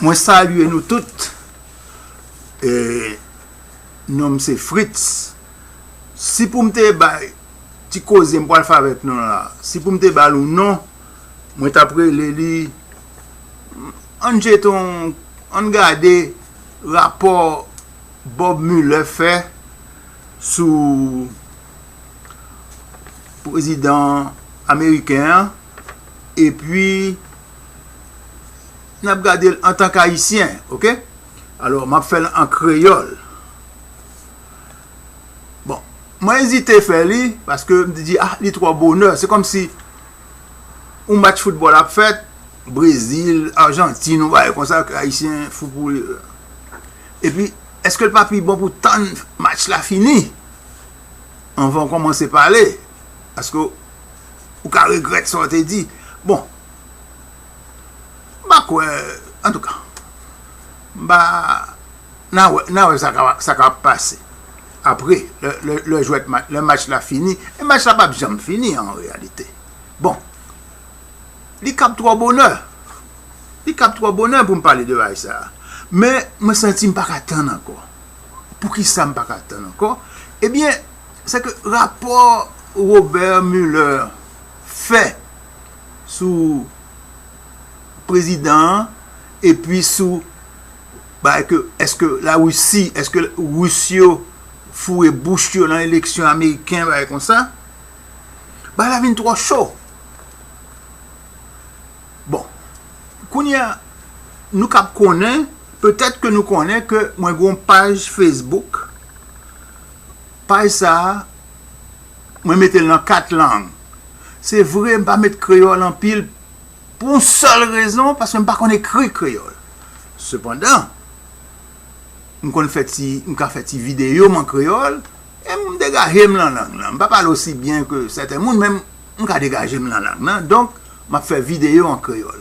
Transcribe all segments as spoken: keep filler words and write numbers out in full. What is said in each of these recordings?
Mwen salye nou tout. E, non m se Fritz. Si pou m te bay ti koze m pral fè avèk nou la, si pou m te ba l yon non, mwen t ap rele li, ann jete yon, ann gade rapò Bob Mueller fè sou prezidan ameriken an, epi n ap gade l antank Ayisyen, oke? Alò, m ap fè l an kreyòl. Bon, mwen ezite fè li, paske m te di, ah, li twò bonè. Se kòmsi yon match foutbòl ap fèt, Brezil, Ajantin, yon bagay konsa, ke Ayisyen fou pou li. Epi, èske l pa pi bon pou tann match la fini anvan w kòmanse pale? Paske ou ka regrèt sa w te di. Bon, m pa kwè, antouka, m pa, n a wè, n a wè sa ka, sa ka pase. Apre, lè, lè, lè jwèt ma-, lè match la fini, e match la p ap janm fini an reyalite. Bon, li kab twò bonè. Li kab twò bonè pou m pale de bagay sa a. Men, mwen santi m pa ka tann ankò. Poukisa m pa ka tann ankò? Ebyen, se ke rapò Robert Mueller fè sou prezidan an, epi sou bagay ke, èske Larisi, èske Ris yo foure bouch yo nan eleksyon ameriken, bagay konsa, bagay la vin twò cho. Bon, kounye a, nou kab konnen, petèt ke nou konnen ke mwen gen yon paj Facebook. Paj sa a, mwen mete l nan kat lang. Se vre, m pa met kreyòl anpil pou yon sèl rezon, paske m pa konn ekri kreyòl. Sepandan, m konn fè ti, m ka fè ti videyo m an kreyòl, e m degaje m nan lang lan. M pa pale osi byen ke sèten moun, men m ka degaje m nan lang lan. Donk, m ap fè videyo an kreyòl.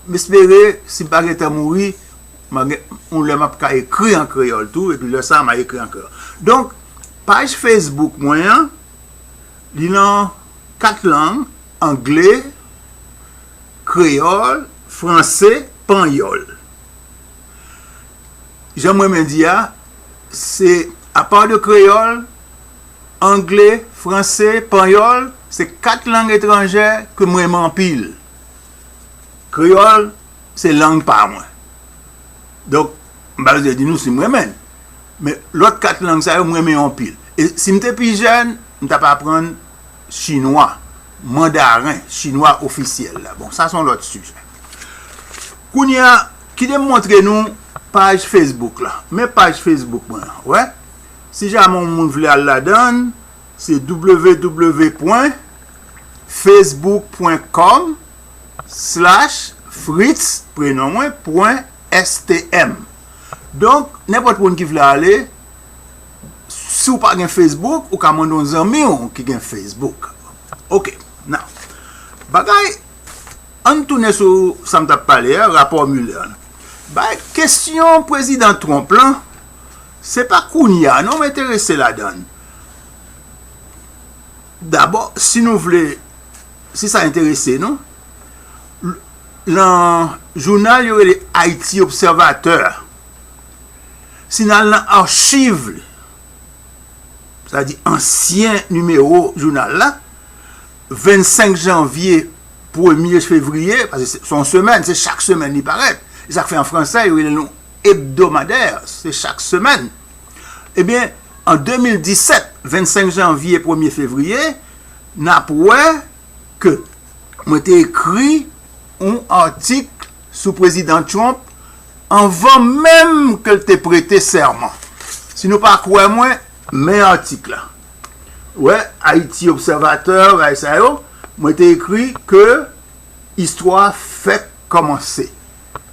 M espere, si m pa gentan mouri, m a gen, yon lè m ap ka ekri an kreyòl tou, epi lè sa a, m a ekri an kreyòl. Donk, paj Facebook mwen an, li nan kat lang, angle, kreyòl, franse, panyòl. Jan mwen menm di a, se apa de kreyòl, angle, franse, panyòl, se kat lang etranjè ke mwen renmen anpil. Kreyòl, se lang pa mwen. Donk, m pa bezwen di nou si m renmen l. Men lòt kat lang sa yo, m renmen yo anpil. E si m te pi jèn, m t ap aprann chinwa, mandaren, chinwa ofisyèl la. Bon, sa se yon lòt sijè. Kounye a, kite m montre nou paj Facebook la. Men paj Facebook mwen an, wè. Si jamè yon moun vle al ladan l, se w w w pwen facebook pwen kòm slash fritz, prenon mwen, pwen S T M. Donk, nenpòt moun ki vle ale, si w pa gen Facebook, ou ka mande yon zanmi w ki gen Facebook. Oke, now, bagay, ann tounen sou sa m t ap pale a, rapò Mueller an. Bay kesyon prezidan Trump lan, se pa kounye a non m enterese ladan l. Dabò, si nou vle, si sa enterese nou, l-, nan jounal yo rele Haïti Observateur, si n al nan achiv li, sa di ansyen nimewo jounal la, vennsenk janvye, premye fevriye, paske se, se yon semèn, se chak semèn li parèt. E sa k fè an fransè, yo rele l yon hebdomadaire, se chak semèn. Ebyen, an de mil disèt, vennsenk janvye, premye fevriye, n ap wè ke mwen te ekri yon atik sou prezidan Trump anvan menm ke l te prete sèman. Si nou pa kwè mwen, men atik la. Wè, Haïti Observateur, bagay sa yo, mwen te ekri ke istwa fèk kòmanse.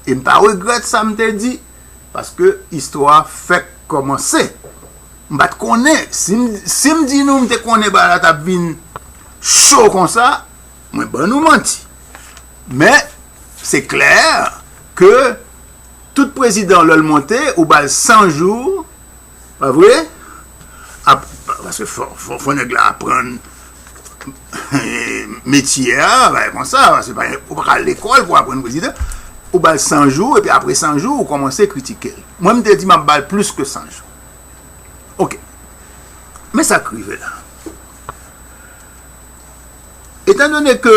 E m pa regrèt sa m te di, paske istwa fèk kòmanse. M pa t konnen, si m, si m di nou m te konnen bagay la t ap vin cho konsa, mwen ban nou manti. Men, se klè ke tout prezidan, lè l monte, ou ba l san jou, pa vre? Ap-, paske fò, fò, fò nèg la aprann metye a, bagay konsa, se pa, ou pa ka al lekòl pou aprann prezidan. Ou ba l san jou, epi apre san jou, ou kòmanse kritike l. Mwen, m te di m ap ba l plis ke san jou. Oke. Men sa k rive la. Etandone ke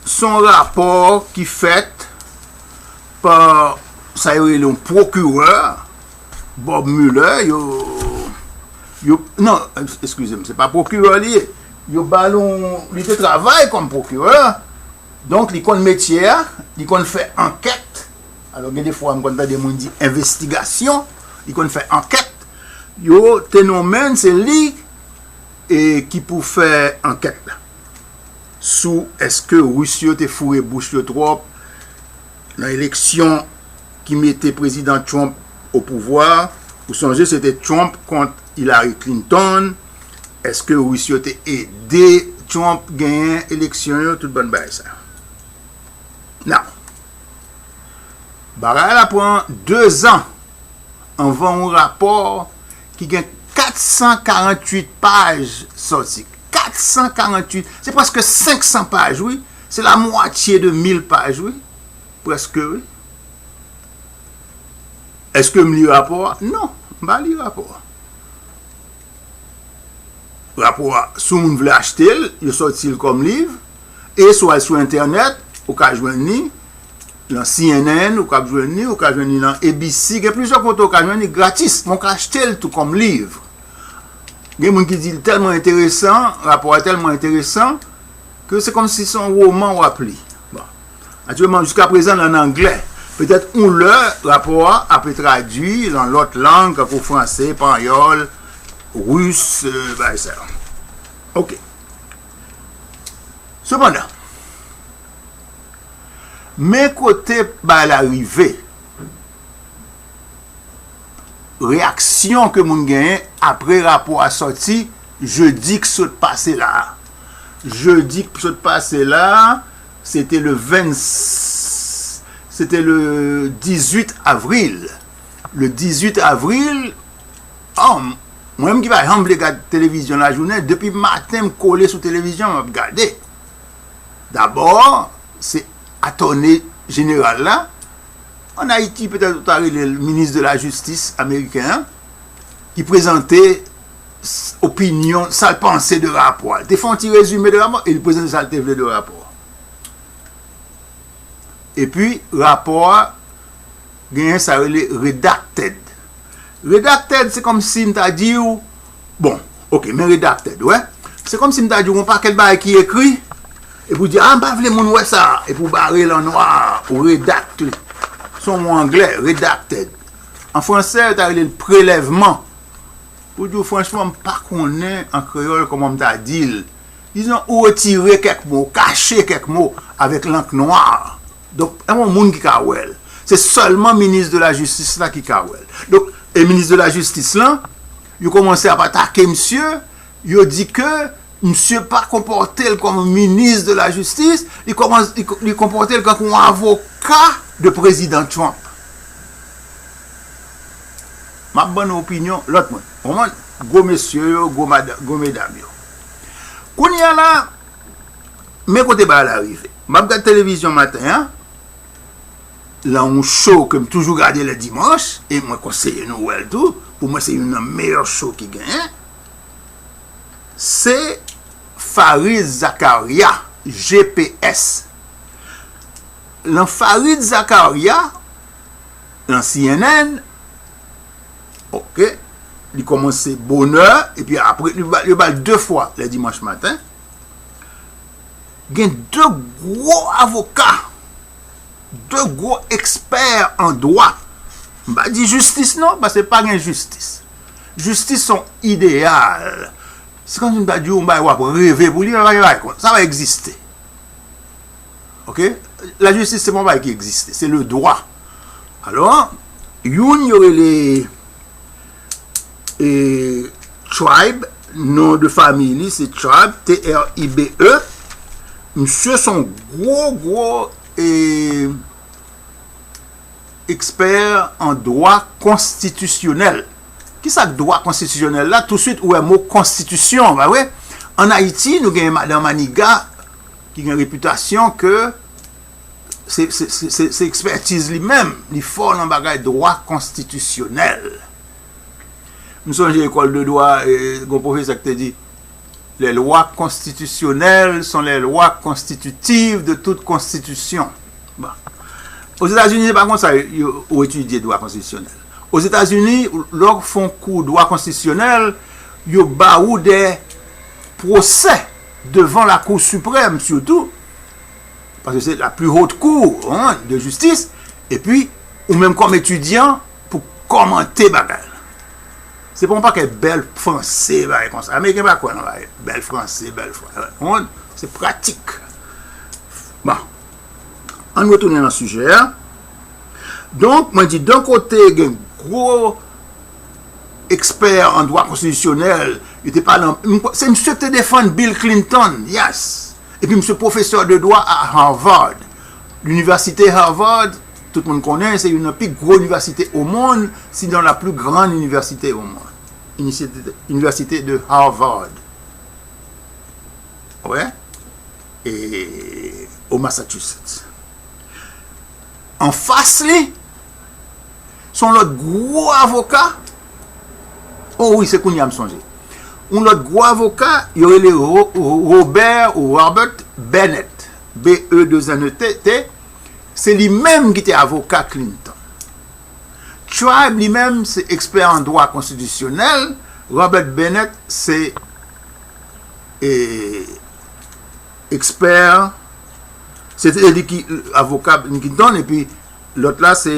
se yon rapò ki fèt pa sa yo rele yon pwokirè, Bob Mueller, yo, yo, non, eskize m, se pa pwokirè li ye. Yo ba l yon, li te travay kòm pwokirè, donk li konn metye a, li konn fè ankèt. Alò, gen de fwa, m konn tande moun di envestigasyon, li konn fè ankèt. Yo te nonmen l, se li e ki pou fè ankèt la sou èske Ris yo te foure bouch yo twòp nan eleksyon ki mete Prezidan Trump o pouvwa. Ou sonje se te Trump kont Hillary Clinton. Èske Ris yo te ede Trump genyen eleksyon yo? Tout bann bagay sa. Now, bagay la pran de zan anvan yon rapò ki gen kat san karanntuit paj sòti. Kat san karanntuit, se prèske senk san paj, wi. Se la mwatye de mil paj, wi. Prèske, wi. Èske m li rapò a? Non, m pa li rapò a. Rapò a, si yon moun vle achte l, yo sòti l kòm liv. E si w al sou entènèt, ou ka jwenn li nan C N N, ou ka jwenn li, ou ka jwenn li nan A B C. Gen plizyè kote ou ka jwenn li gratis, men ou ka achte l tou kòm liv. Gen moun ki di l tèlman enteresan, rapò a tèlman enteresan, ke se kòmsi se yon woman w ap li. Bon. Aktyèlman, jiska prezan, l ann anglè. Petèt, yon lè, rapò a ape tradui nan lòt lang, tankou franse, panyòl, ris, euh, bagay sa yo. Oke. Sepandan, men kote bagay la rive. Reyaksyon ke moun genyen apre rapò a sòti jedi k sot pase la a. Jedi k sot pase la a, se te le ven, se te le dizuit avril. Le dizuit avril, oh, mwen menm ki pa janm vle gad televizyon lajounen, depi maten m kole sou televizyon, m ap gade. Dabò, se atòne jeneral la, ann Ayiti, petèt ou ta rele l minis de la jistis ameriken an, ki prezante s-, opinyon, sa l panse de rapò a. Li te fè yon ti rezime de rapò a, e li prezante sa l te vle de rapò a. Epi, rapò a genyen sa rele redacted. Redacted, se kòmsi m ta di w, bon, oke, men redacted, wè. Se kòmsi m ta di w, yon pakèt bagay ki ekri, epi w di, a, m pa vle moun wè sa, epi w bare l an nwa, ou redact li. Se yon mo anglè, redacted. An fransè, yo ta rele l prelèvman. Pou di w franchman, m pa konnen an kreyòl kòman m ta di l. Dizon, ou retire kèk mo, ou kache kèk mo avèk lank nwa. Donk, e yon moun ki ka wè l. Se sèlman minis de la jistis la ki ka wè l. Donk, e minis de la jistis lan, yo kòmanse ap atake misye, yo di ke misye pa konpòte l kòm minis de la jistis, li kòmanse, li, li konpòte l tankou yon avoka de prezidan Trump. M ap ban nou opinyon lòt moun. Konprann? Gwo mesye yo, gwo mada-, gwo medam yo. Kounye a la, men kote bagay la rive. M ap gad televizyon maten an, lan yon show ke m toujou gade lè dimanch, e mwen konseye nou wè l tou, pou mwen se youn nan meyè show ki genyen, se Fareed Zakaria, G P S. Lan Fareed Zakaria, lan C N N, oke, li kòmanse bonè, epi apre, li ba, yo ba l de fwa lè dimanch maten. Gen de gwo avoka, de gwo ekspè an dwa. M pa di jistis non, paske pa gen jistis. Jistis se yon ideyal. Se kòmsi m ta di w yon bagay w ap reve pou li, men pa gen bagay konsa. Sa pa egziste. Oke? Lajistis se pa yon bagay ki egziste, se le droit. Alò, youn yo rele, e, Tribe, non de fanmi li se Tribe, T R I B E. Misye se yon gwo, gwo, e, ekspè an dwa konstitisyonèl. Kisa k dwa konstitisyonèl la? Touswit ou wè mo konstitisyon, pa vre? Ann Ayiti, nou gen madan Maniga ki gen repitasyon ke se, se, se, se, se ekspètiz li menm, li fò nan bagay dwa konstitisyonèl. M sonje lekòl de dwa, e, gon pwofesè ki te di, les lois constitutionnelles sont les lois constitutives de toute constitution. Bon. Ozetazini, se pa konsa yo, yo etidye dwa konstitisyonèl. Ozetazini, lè w fè yon kou dwa konstitisyonèl, yo ba ou de pwosè devan la Cour suprême, sitou, paske se la plus haute cour, hein, de justice, epi ou menm kòm etidyan pou kòmante bagay la. Se pa yon pakèt bèl franse, bagay konsa. Ameriken pa kwè nan bagay bèl franse, bèl franse. Se pratik. Bon, ann retounen nan sijè a. Donk, mwen di, d'un kote, gen gwo ekspè an dwa konstitisyonèl, yo te pale an, se misye ki te defann Bill Clinton, yes. Epi misye pwofesè de dwa a Harvard. Linivèsite Harvard, tout moun konnen, se youn nan pi gwo inivèsite o monn, sinon la plus grande université au monde. Inivèsite, Inivèsite de Harvard. Wè? E, o Massachusetts. Anfas li, se yon lòt gwo avoka. O wi, se kounye a m sonje. Yon lòt gwo avoka, yo rele Ro-, Ro-, Robert ou Robert Bennett. B E deux N E T T. Se li menm ki te avoka Clinton. Tribe, li menm, se ekspè an dwa konstitisyonèl. Robert Bennett, se, e, ekspè, se te li ki avoka Clinton, epi lòt la, se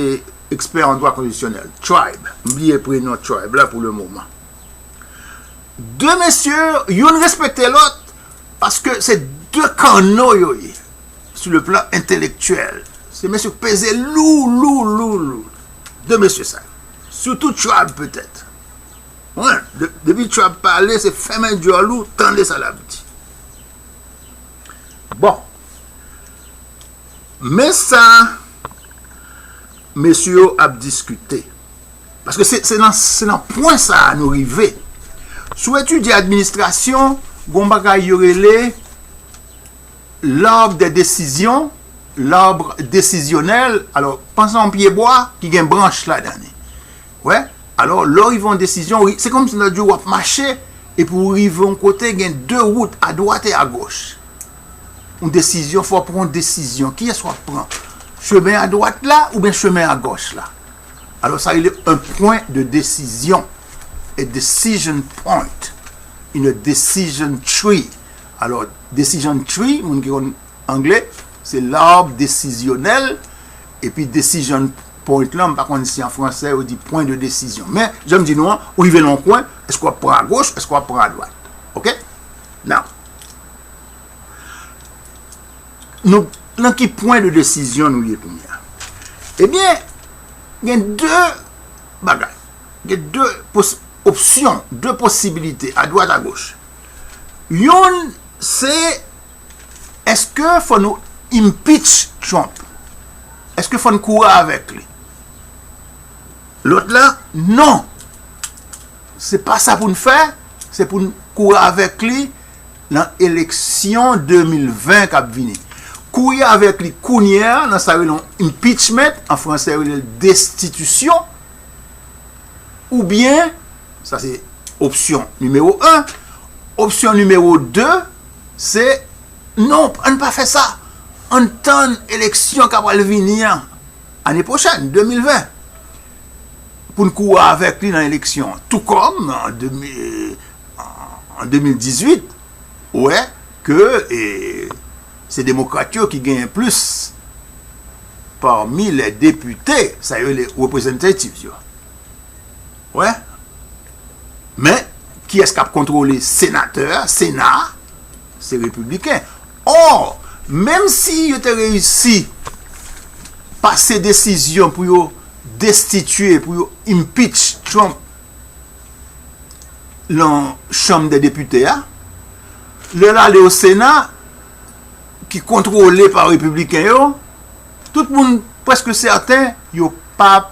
ekspè an dwa konstitisyonèl. Tribe. M bliye prenon Tribe la pou le moman. De mesye, youn respekte lòt, paske se de kanno yo ye, sou le plan entelektyèl. Se mesye k peze lou, lou, lou, lou. De mesye sa yo. Sitou Tribe, petèt. Wi, de-, depi Tribe pale, se fèmen dyòl ou, tande sa l ap di. Bon. Men sa mesye yo ap diskite. Paske se, se nan, se nan pwen sa a nou rive. Si w etidye administrasyon, gon bagay yo rele l'arbre des décisions, l'arbre décisionnel. Alò, panse yon pye bwa ki gen branch ladan li. Wè? Alò, lè w rive yon desizyon, w ri-, se kòmsi nan di w ap mache, epi w rive yon kote, gen de wout, adwat e agòch. Yon desizyon, fò w pran yon desizyon. Kiyès w ap pran? Chemen adwat la oubyen chemen agòch la? Alò, sa rele un point de décision. A decision point. Une decision tree. Alò, decision tree, moun ki konn angle, se l'arbre décisionnel, epi decision point lan, m pa konn si an franse yo di point de décision. Men, jan m di nou an, ou rive nan yon kwen, èske w ap pran agoch, èske w ap pran adwat? Oke? Now, nou, nan ki pwen de desizyon nou ye kounye a? Ebyen, gen de bagay. Gen de pos-, opsyon, de posibilite, adwat, agoch. Youn, se, èske fò nou impeach Trump? Èske fò n kouri avèk li? Lòt la, non. Se pa sa pou n fè, se pou n kouri avèk li nan eleksyon de mil ven k ap vini. Kouri avèk li kounye a, nan sa yo rele yon impeachment, an franse yo rele l destitisyon, oubyen, sa se opsyon nimewo en, opsyon nimewo de, se, non, ann pa fè sa. Ann tann eleksyon k ap pral vini an, ane pwochèn, de mil ven, pou n kouri avèk li nan eleksyon an. Tou kòm an de mil, an de mil dizuit, ou wè ke, e, se demokrat yo ki genyen plis pami les députés, sa yo rele representatives yo. Wè. Men, kiyès k ap kontwole senatè a, sena a? Se repibliken. Or, menm si yo te reyisi pase desizyon pou yo destitye, pou yo impeach Trump nan Chanm dè Depite a, lè l ale o Sena, ki kontwole pa repibliken yo, tout moun prèske sèten yo p ap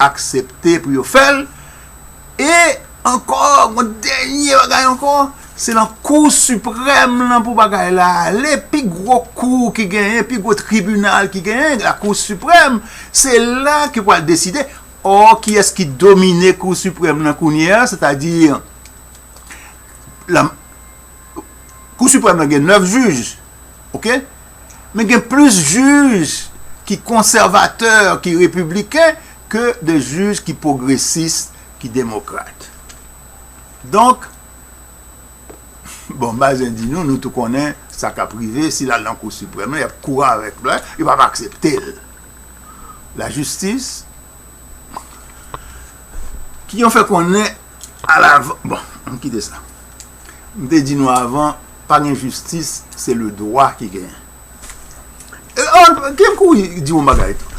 aksepte pou yo fè l. E ankò, yon dènye bagay ankò, Se nan Kou Siprèm lan pou bagay la ale, pi gwo kou ki genyen, pi gwo tribinal ki genyen, la Kou Siprèm, se la ki pral deside, ò, kiyès ki domine Kou Siprèm lan kounye a, sètadi, la, Kou Siprèm lan gen nèf jij, oke? Men gen plis jij ki konsèvatè, ki repibliken, ke de jij ki pwogresis, ki demokrat. Donk, bon, m pa bezwen di nou, nou tou konnen sa k ap rive, si l al nan Kou Siprèm lan, y ap kouri avèk l, yo p ap aksepte l. Lajistis, ki yon fè konnen alavan, bon, ann kite sa. M te di nou avan, pa gen jistis, se le dwa ki genyen. E, an, kè m kouri di yon bagay tou.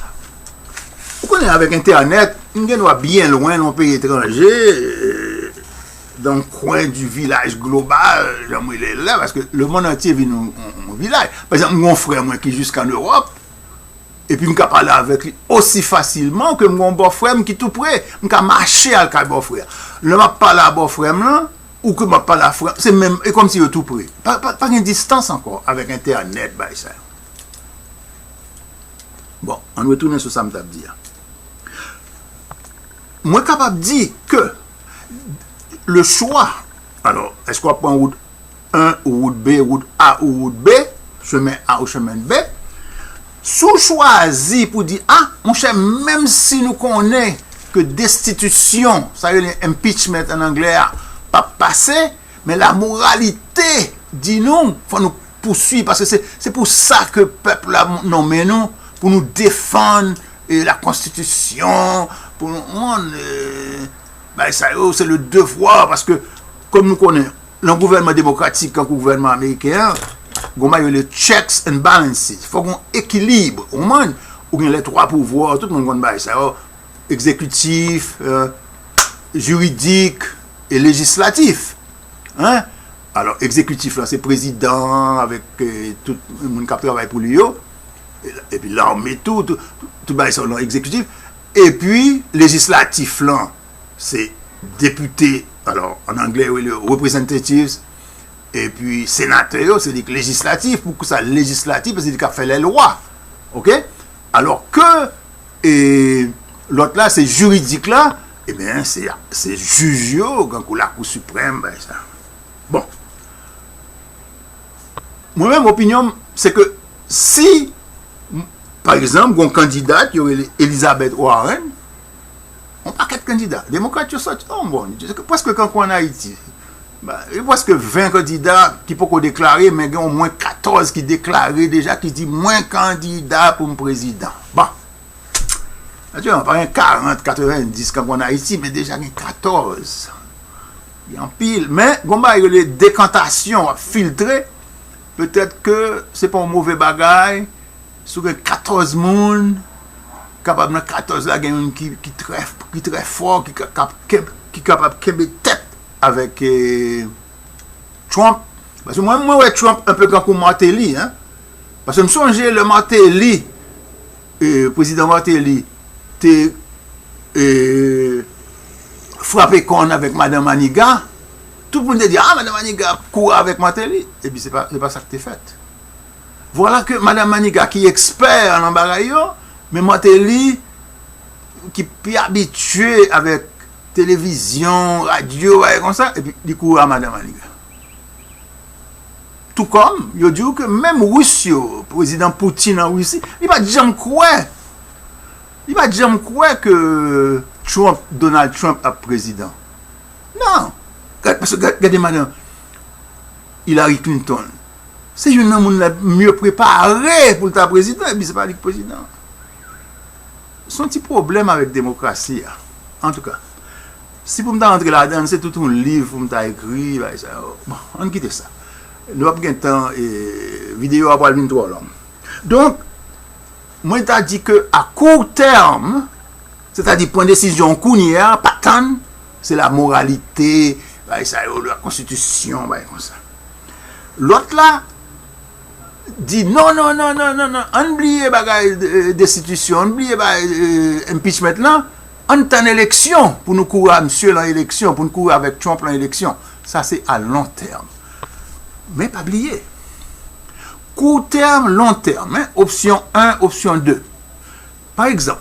Ou konnen, avèk entènèt, m gen dwa byen lwen, nan yon peyi etranje, e, dans un coin du village global, jan m rele l la, paske lemonn antye vin yon, yon, yon vilaj. Pa egzanp, m gen yon frè mwen ki jiska an Ewòp, epi m ka pale avèk li osi fasilman ke m gen yon bòfrè m ki tou pre. M ka mache al kay bòfrè a. Lè m ap pale a bòfrè m lan, ou ke m ap pale a frè, se menm, e kòmsi yo tou pre. Pa, pa, pa gen distans ankò avèk entènèt, bagay sa yo. Bon, ann retounen sou sa m t ap di a. Mwen kapab di ke le chwa, alò, èske w ap pran wout en ou wout B, wout A ou wout B, chemen A ou chemen B, si w chwazi pou di, a, monchè, menm si nou konnen ke destitisyon, sa yo rele impeachment an anglè a, p ap pase, men lamoralite di nou, fò nou pouswiv, paske se, se pou sa ke pèp la nonmen nou, pou nou defann, e, lakonstitisyon, pou nou rann, e, bagay sa yo, se le devwa, paske, kòm nou konnen, nan gouvènman demokratik, tankou gouvènman ameriken an, gon bagay yo rele checks and balances. Fò gon ekilib, ou konprann? Ou gen les trois pouvoirs, tout moun konn bagay sa yo, egzekitif, e, jiridik e lejislatif. Hein? Alò, egzekitif la, se prezidan avèk, e, tout moun k ap travay pou li yo. E, epi lame tou, tout, tout, tout bagay sa yo nan egzekitif. Epi, lejislatif lan, se depite, alò, an anglè, yo rele representatives, epi senatè yo, se li k lejislatif. Poukisa lejislatif? Paske se li k ap fè lè lwa. Oke? Alò ke, e, lòt la, se jiridik la, ebyen, se, se jij yo, tankou Lakou Siprèm, bagay sa. Bon. Mwen menm, opinyon m, se ke si, m, pa egzanp, gon kandidat, yo rele Elizabeth Warren, yon pakèt kandida, demokrat yo sòti, oh, bon, se prèske tankou ann Ayiti. Ba, gen prèske ven kandida ki poko deklare, men gen omwen katòz ki deklare deja, ki di, mwen kandida pou m prezidan. Bon. Aktyèlman, pa gen karant, katrevenndis kankou ann Ayiti, men deja gen katòz. Gen anpil. Men, gon bagay yo rele dekantasyon, w ap filtre. Petèt ke se pa yon move bagay. Si w gen katòz moun, kapab nan katòz la, gen youn ki, ki trè, ki trè fò, ki ka, kap, kenb, ki kapab kenbe tèt avèk, e, Trump. Paske mwen, mwen wè Trump enpe tankou Martelly, hein. Paske m sonje lè Martelly, e, prezidan Martelly, te, e, frape kòn avèk madan Manigat, tout moun te di, a, madan Manigat ap kouri avèk Martelly. Epi se pa, se pa sa k te fèt. Vwala ke madan Manigat ki ekspè nan bagay yo, men Martelly ki pi abitye avèk televizyon, radyo, bagay konsa, epi li kouri a madan Manigat. Tou kòm, yo di w ke menm Ris yo, prezidan Putin an Risi, li pa t janm kwè, li pa t janm kwè ke Trump, Donald Trump ap prezidan. Non. Gad, paske gad, gade madan Hillary Clinton. Se youn nan moun le mye prepare pou l ta prezidan, epi se pa li k prezidan. Se yon ti pwoblèm avèk demokrasi a. Antouka, si pou m ta rantre ladan l, se tout yon liv pou m ta ekri, bagay sa yo. Bon, ann kite sa. Nou p ap gen tan, e, videyo a pral vin twò long. Donk, mwen ta di ke a kou tèm, sètadi pran desizyon kounye a, pa tann, se lamoralite, bagay sa yo, lakonstitisyon, bagay konsa. Lòt la di, non, non, non, non, non, non, ann bliye bagay, e, destitisyon, ann bliye bagay, e, impeachment lan, ann tann eleksyon pou nou kouri a misye lan eleksyon, pou nou kouri avèk Trump lan eleksyon. Sa se a lon tèm. Men pa bliye, kou tèm, lon tèm, hein, opsyon en, opsyon de. Pa egzanp,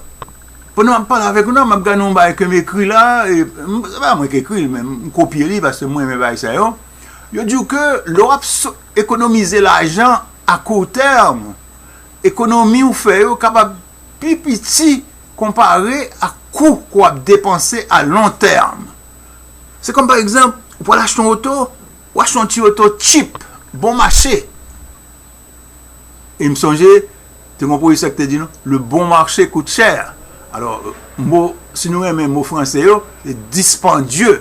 pandan m ap pale avèk nou, m ap gade yon bagay ke m ekri la, e, m, se pa mwen ki ekri l, men m kopye li paske mwen renmen bagay sa yo. Yo di w ke lè w ap so-, ekonomize lajan a kou tèm, ekonomi ou fè yo kapab pi piti konpare ak kou ke w ap depanse a lon tèm. Se kòm pa egzanp, ou pral achte yon oto, ou achte yon ti oto cheap, bon mache. E m sonje, te gen yon pwofesè ki te di nou, le bon marché coûte cher. Alò, mo, si nou renmen mo franse yo, se dispandye.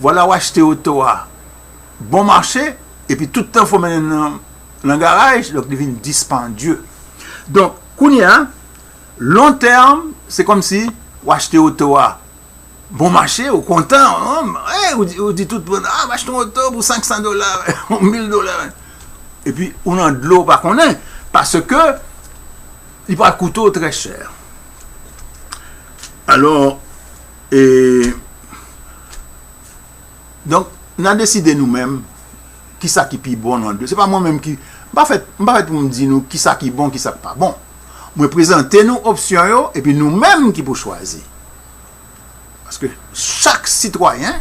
Vwala, w achte oto a bon mache, epi tout tan fò mennen nan, nan garaj, donk li vin dispandye. Donk, kounye a, lon tèm, se kòmsi w achte oto a bon mache, ou kontan, hein, ou di, ou di tout moun, ah, m achte yon oto pou senk san dola, yon mil dola. Epi, ou nan dlo, ou pa konnen, paske li pral koute w trè chè. Alò, e, donk, n a deside nou menm kisa ki pi bon nan de. Se pa mwen menm ki, m pa fèt, m pa fèt pou m di nou kisa ki bon, kisa ki pa bon. Mwen prezante nou opsyon yo, epi nou menm ki pou chwazi. Paske chak sitwayen,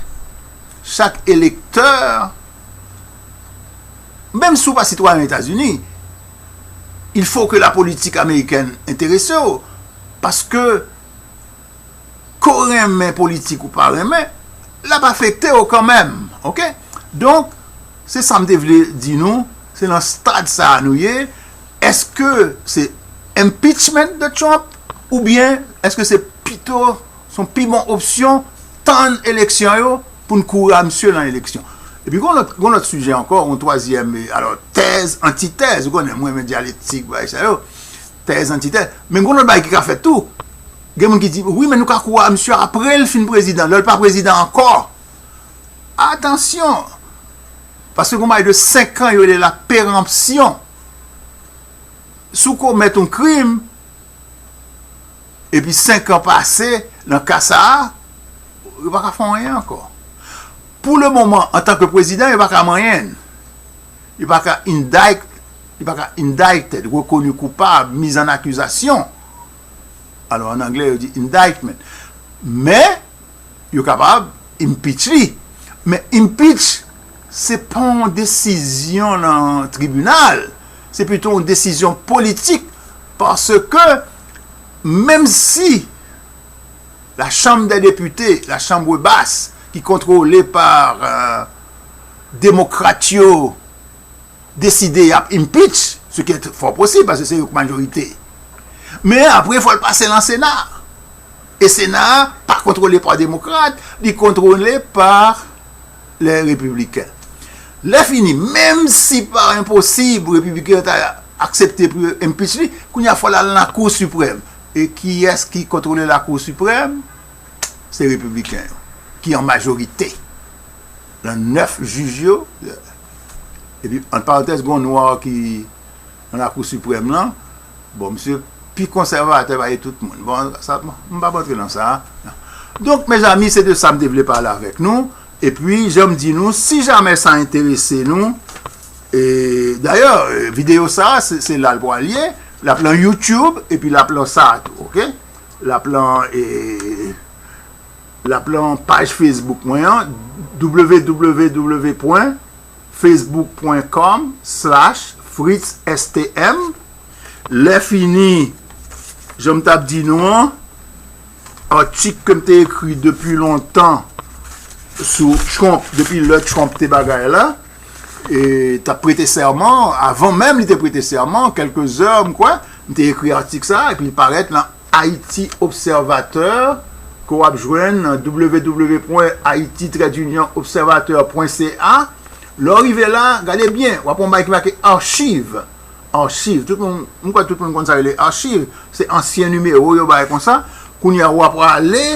chak elektè, menm si w pa sitwayen Etazini, il faut que la politique américaine enterese w, paske ke w renmen politik ou pa renmen, l ap afekte w kanmenm, oke? Donk, se sa m te vle di nou, se nan stad sa a nou ye, èske se impeachment de Trump, oubyen èske se pito, se yon pi bon opsyon, tann eleksyon yo pou n kouri a misye nan eleksyon? Epi gon lòt, gon lòt sijè ankò, yon twazyèm, e, alò, tèz, antitèz, ou konnen, mwen renmen dyalektik, bagay sa yo, tèz, antitèz. Men gon lòt bagay ki ka fèt tou. Gen moun ki di, wi, men nou ka kouri a misye apre l fin prezidan, lè l pa prezidan ankò. Atansyon! Paske gon bagay de senk an, yo rele la péremption. Si w komèt yon krim, epi senk an pase, nan ka sa a, yo pa ka fè anyen ankò. Pou le moman, antanke prezidan, yo pa ka manyen l. Yo pa ka indict, yo pa ka indicted, rekoni koupab, miz an akizasyon. Alò, an anglè, yo di indictment. Men, yo kapab impeach li. Men impeach, se pa yon desizyon nan tribinal. Se pito yon desizyon politik. Paske, menm si la Chambre des députés, la Chambre basse, ki kontwole pa, euh, demokrat yo, deside y ap impeach, ce qui est fort possible, paske se yo k majorite. Men apre, fò l pase nan Sena. E Sena a pa kontwole pa demokrat, li kontwole pa lè repibliken. Lè fini, menm si pa enposib, repibliken yo ta aksepte pou yo impeach li, kounye a fò l al nan Kou Siprèm. E kiyès ki kontwole la Kou Siprèm? Se repibliken yo, ki an majorite. Nan nèf jij yo, epi, ant parantèz, gon nwa ki nan Lakou Siprèm lan, bon, misye pi konsèvatè pase tout moun. Bon, sa, m p ap antre nan sa. Donk, mezanmi, se de sa m te vle pale avèk nou. Epi, jan m di nou, si jamè sa enterese nou, e, dayè, e, videyo sa, se, se la l pral ye, l ap lan YouTube, epi l ap lan sa tou, oke? L ap lan, e, l ap lan paj Facebook mwen an, www pwen facebook pwen com slash fritz stm. Lè fini, jan m t ap di nou an, atik ke m te ekri depi lontan sou Trump, depi lè Trump te bagay la, e t ap prete sèman, avan menm li te prete sèman, kèlke zè, m kwè, m te ekri atik sa, epi li parèt nan Haïti Observateur, ke w ap jwenn nan www pwen haiti trait d'union observateur pwen ca. Lè w rive la, gade byen, w ap wè yon bagay ki make achiv. Achiv, tout moun, m kwè tout moun konn sa rele achiv. Se ansyen nimewo yo bay konsa. Kounye a, w ap prale,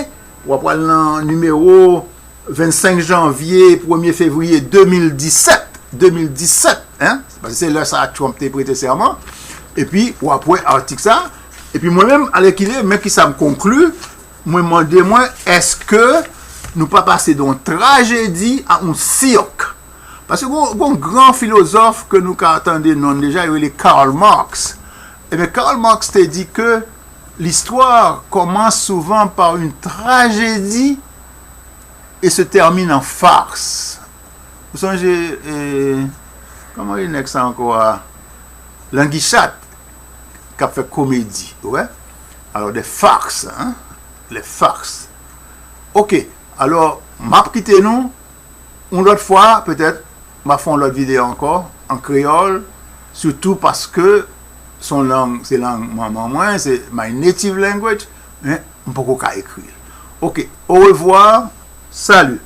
w ap pral nan nimewo vennsenk janvye, premye fevriye de mil disèt, de mil disèt, hein? Paske se lè sa a Trump te prete sèman. Epi, w ap wè atik sa. Epi mwen menm, alèkile, men kisa m konkli, mwen mande mwen, èske nou pa pase de yon trajedi a yon sirk? Paske gon, gon gran filozòf ke nou ka tande non deja, yo rele Karl Marx. Ebyen, Karl Marx te di ke l'histoire commence souvent par une tragédie et se termine en farce. Ou sonje, e, kòman e nèg sa ankò a? Languichat k ap fè komedi, ou wè? Alò, de faks, hein? Les farces. Ok, alò, m ap kite nou, yon lòt fwa, petèt, m ap fè yon lòt videyo ankò, an kreyòl, sitou paske se yon lang, se lang manman mwen, se my native language, men m poko ka ekri l. Ok, au revoir, salut.